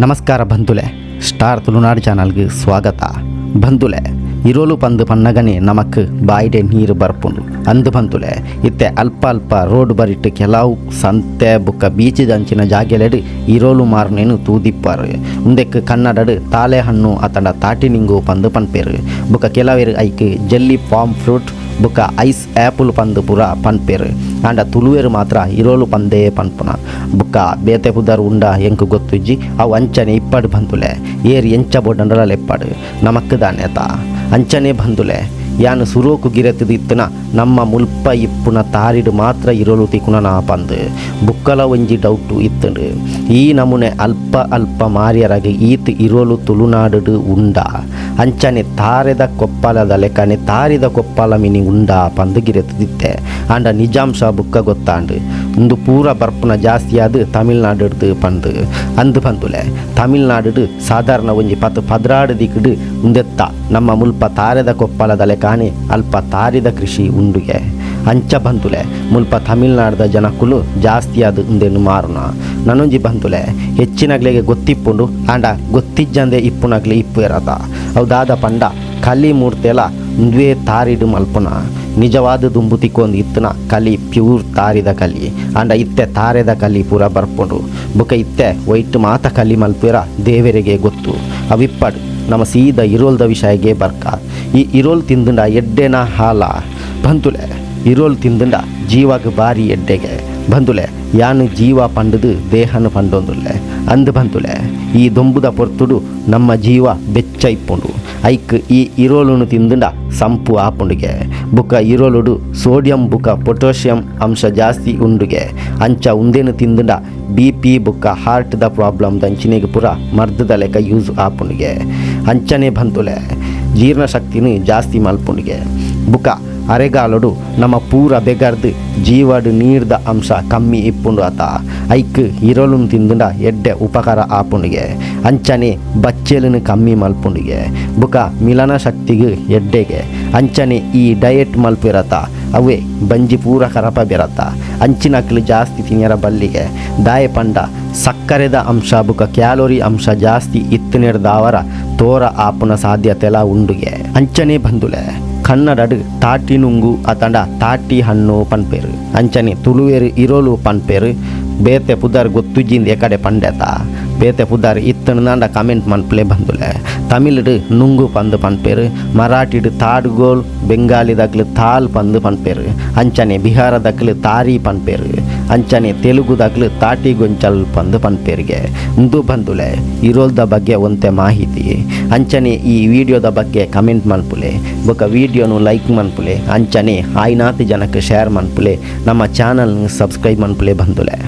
ನಮಸ್ಕಾರ ಬಂಧುಲೆ, ಸ್ಟಾರ್ ತುಳುನಾಡು ಚಾನಲ್ಗೆ ಸ್ವಾಗತ. ಬಂಧುಲೆ, ಇರೋಲು ಪಂದು ಪನ್ನಗನೆ ನಮಕ್ ಬಾಯಿಡೆ ನೀರು ಬರ್ಪುಂಡು. ಅಂದು ಬಂಧುಲೆ, ಇತ್ತೆ ಅಲ್ಪ ಅಲ್ಪ ರೋಡ್ ಬರಿಟ್ಟು ಕೆಲವು ಸಂತೆ ಬುಕ್ಕ ಬೀಚ್ ದಂಚಿನ ಜಾಗೆಲೆಡ್ ಇರೋಲು ಮಾರ್ನೇನು ತೂದಿಪ್ಪಾರು. ಉಂದೆಕ್ ಕನ್ನಡಡ್ ತಾಳೆ ಹಣ್ಣು ಅತಂಡ ತಾಟಿನಿಂಗು ಪಂದು ಪನ್ಪೇರು. ಬುಕ್ಕ ಕೆಲವೇರು ಐಕ್ ಜೆಲ್ಲಿ ಪಾಮ್ ಫ್ರೂಟ್ ಬುಕ್ಕ ಐಸ್ ಆ್ಯಪಲ್ ಪಂದು ಪೂರ ಪನ್ಪೇರು. ಆಂಡ ತುಳುವೆರು ಮಾತ್ರ ಇರೋಲು ಪಂದೇ ಪನ್ಪುನ. ಬುಕ್ಕ ಬೇತೆ ಪುದರ್ ಉಂಡ ಎಂಕ್ ಗೊತ್ತುಜ್ಜಿ. ಅವು ಅಂಚನೆ ಇಪ್ಪಡು ಬಂಧುಲೆ, ಏರ್ ಎಂಚ ಬೋಡಂಡಲ ಲೆಪ್ಪಡು, ನಮಕ್ ದಾನೇತ. ಅಂಚನೆ ಬಂಧುಲೆ, ಯಾನ್ ಸುರೋಕು ಗಿರೆತದು ಇತ್ತನ ನಮ್ಮ ಮುಲ್ಪ ಇಪ್ಪುನ ತಾರಿಡು ಮಾತ್ರ ಇರೋಲು ತಿಕುನ ಪಂದು ಬುಕ್ಕಲ ಒಂಜಿ ಡೌಟು ಇತ್ತಂಡು. ಈ ನಮೂನೆ ಅಲ್ಪ ಅಲ್ಪ ಮಾರ್ಯರಾಗಿ ಈತ್ ಇರೋಲು ತುಳುನಾಡು ಉಂಡ, ಅಂಚನೆ ತಾರೆದ ಕೊಪ್ಪಲದ ಲೆಕ್ಕನೆ ತಾರಿದ ಕೊಪ್ಪಲ ಮಿನಿ ಉಂಡ ಪಂದು ಗಿರೆತದಿತ್ತೆ. ಆಂಡ ನಿಜಾಂಶ ಬುಕ್ಕ ಗೊತ್ತಾಂಡು, ಉಂದು ಪೂರ ಬರ್ಪುನ ಜಾಸ್ತಿ ಆದ್ ತಮಿಳ್ನಾಡುಡ್ದು ಪಂದು. ಅಂದು ಬಂದುಲೆ, ತಮಿಳ್ನಾಡು ಸಾಧಾರಣ ಒಂಜಿ 10-12 ದಿಕ್ಕುಡು ಉಂದೆತ್ತ ನಮ್ಮ ಮುಲ್ಪ ತಾರೆದ ಕೊಪ್ಪಲದ ಲೆಕ್ಕನೆ ಅಲ್ಪ ತಾರಿದ ಕೃಷಿ ಉಂಡುಗೆ. ಅಂಚ ಬಂದುಲೆ, ಮುಲ್ಪ ತಮಿಳ್ನಾಡ್ದ ಜನಕುಲು ಜಾಸ್ತಿ ಆದ್ ಉಂದೆನು ಮಾರುನ. ನನೊಂಜಿ ಬಂದುಲೆ, ಹೆಚ್ಚಿನಗ್ಲೆಗೆ ಗೊತ್ತಿಪ್ಪುಂಡು, ಆಂಡ ಗೊತ್ತಿಜ್ಜಂದೆ ಇಪ್ಪುನಗ್ಲೆ ಇಪ್ಪುವೆರತ. ಅವು ದಾದ ಪಂಡ ಕಲಿ ಮೂರ್ತೆಲ ಉಂದುವೇ ತಾರಿಡು ಮಲ್ಪುನ. ನಿಜವಾದ ದುಂಬು ತಿಕ್ಕೊಂದು ಇತ್ತನ ಕಲಿ ಪ್ಯೂರ್ ತಾರಿದ ಕಲಿ. ಆಂಡ ಇತ್ತೆ ತಾರೆದ ಕಲಿ ಪೂರ ಬರ್ಪುಂಡು. ಬುಕ ಇತ್ತೆ ವೈಟ್ ಮಾತ ಕಲಿ ಮಲ್ಪುವೆರ ದೇವರಿಗೆ ಗೊತ್ತು. ಅವಿಪ್ಪಡು, ನಮ್ಮ ಸೀದ ಇರೋಲ್ದ ವಿಷಯಗೆ ಬರ್ಕ. ಈ ಇರೋಲ್ ತಿಂದುಂಡ ಎಡ್ಡೆನ ಹಾಲ? ಬಂದುಲೆ, ಇರೋಲ್ ತಿಂದುಂಡ ಜೀವಾಗ ಬಾರಿ ಎಡ್ಡೆಗೆ. ಬಂದುಲೆ, ಯಾನು ಜೀವ ಪಂಡುದು ದೇಹನು ಪಂಡೊಂದುಲ್ಲೆ. ಅಂದು ಬಂದುಲೆ, ಈ ದೊಂಬುದ ಪೊರ್ತುಡು ನಮ್ಮ ಜೀವ ಬೆಚ್ಚ ಇಪ್ಪುಂಡು. ಐಕ್ ಈ ಇರೋಲುನು ತಿಂದುಂಡ ಸಂಪು ಆಪುಂಡುಗೆ. ಬುಕ್ಕ ಇರೋಲುಡು ಸೋಡಿಯಂ ಬುಕ್ಕ ಪೊಟ್ಯಾಷಿಯಂ ಅಂಶ ಜಾಸ್ತಿ ಉಂಡುಗೆ. ಅಂಚ ಉಂದೆನು ತಿಂದುಂಡ ಬಿ ಪಿ ಬುಕ್ಕ ಹಾರ್ಟ್ದ ಪ್ರಾಬ್ಲಮ್ ದಂಚಿನೆಗ್ ಪೂರ ಮರ್ದದ ಲೆಕ್ಕ ಯೂಸ್ ಆಪುಂಡುಗೆ. ಅಂಚನೆ ಬಂದುಲೆ, ಜೀರ್ಣಶಕ್ತಿನು ಜಾಸ್ತಿ ಮಲ್ಪುಂಡುಗೆ. ಬುಕ್ಕ ಅರೆಗಾಲುಡು ನಮ್ಮ ಪೂರ ಬೆಗರ್ದು ಜೀವಡು ನೀರ್ದ ಅಂಶ ಕಮ್ಮಿ ಇಪ್ಪುಂಡು ಆತ, ಐಕ್ ಇರೋಲುನು ತಿಂದುಂಡ ಎಡ್ಡೆ ಉಪಕಾರ ಆಪುಂಡುಗೆ. ಅಂಚನೆ ಬಚ್ಚೆಲುನು ಕಮ್ಮಿ ಮಲ್ಪುಂಡುಗೆ. ಬುಕ ಮಿಲನ ಶಕ್ತಿಗೆ ಎಡ್ಡೆಗೆ. ಅಂಚನೆ ಈ ಡಯೆಟ್ ಮಲ್ಪಿರತ, ಅವೇ ಬಂಜಿ ಪೂರ ಕರಪ ಬೆರತ, ಅಂಚಿನಕ್ಲು ಜಾಸ್ತಿ ತಿನ್ಯರ ಬಲ್ಲಿಗೆ. ದಾಯ ಪಂಡ ಸಕ್ಕರೆದ ಅಂಶ ಬುಕ ಕ್ಯಾಲೋರಿ ಅಂಶ ಜಾಸ್ತಿ ಇತ್ತನೆಡ್ದಾವರ ತೋರ ಆಪುನ ಸಾಧ್ಯತೆಲ ಉಂಡುಗೆ. ಅಂಚನೆ ಬಂದುಲೆ, ಕನ್ನಡಡ್ ತಾಟಿ ನುಂಗು ಅತಂಡ ತಾಟಿ ಹಣ್ಣು ಪನ್ಪೇರು. ಅಂಚನೆ ತುಳುವೇರು ಇರೋಲು ಪನ್ಪೇರು. ಬೇತೆ ಪುದರ್ ಗೊತ್ತುಜ್ಜಿಂದ ಎಕಡೆ ಪಂಡೆತ. ಬೇತೆ ಪುದರ್ ಇತ್ತಂಡ ಕಮೆಂಟ್ ಮನ್ಪುಲೆ ಬಂದುಲೆ. ತಮಿಳುಡು ನುಂಗು ಪಂದು ಪನ್ಪೇರು, ಮರಾಠಿಡು ತಾಡ್ಗೋಲ್, ಬೆಂಗಾಲಿದಕ್ಲು ತಾಲ್ ಪಂದು ಪನ್ಪೇರು, ಅಂಚನೆ ಬಿಹಾರದಕ್ಲು ತಾರಿ ಪನ್ಪೇರು, ಅಂಚನೆ ತೆಲುಗುದಕ್ಲು ತಾಟಿ ಗೊಂಚಲ್ ಪಂದು ಪನ್ಪೇರಿಗೆ. ಇಂದು ಬಂದುಲೆ ಇರೋಲ್ದ ಬಗ್ಗೆ ಒಂತೆ ಮಾಹಿತಿ. ಅಂಚನೆ ಈ ವಿಡಿಯೋದ ಬಗ್ಗೆ ಕಮೆಂಟ್ ಮನ್ಪುಲೆ. ಬೊಕ ವಿಡಿಯೋನು ಲೈಕ್ ಮನ್ಪುಲೆ. ಅಂಚನೆ ಆಯ್ನಾತ್ ಜನಕ್ಕೆ ಶೇರ್ ಮನ್ಪುಲೆ. ನಮ್ಮ ಚಾನಲ್ ಸಬ್ಸ್ಕ್ರೈಬ್ ಮನ್ಪುಲೆ ಬಂದುಲೆ.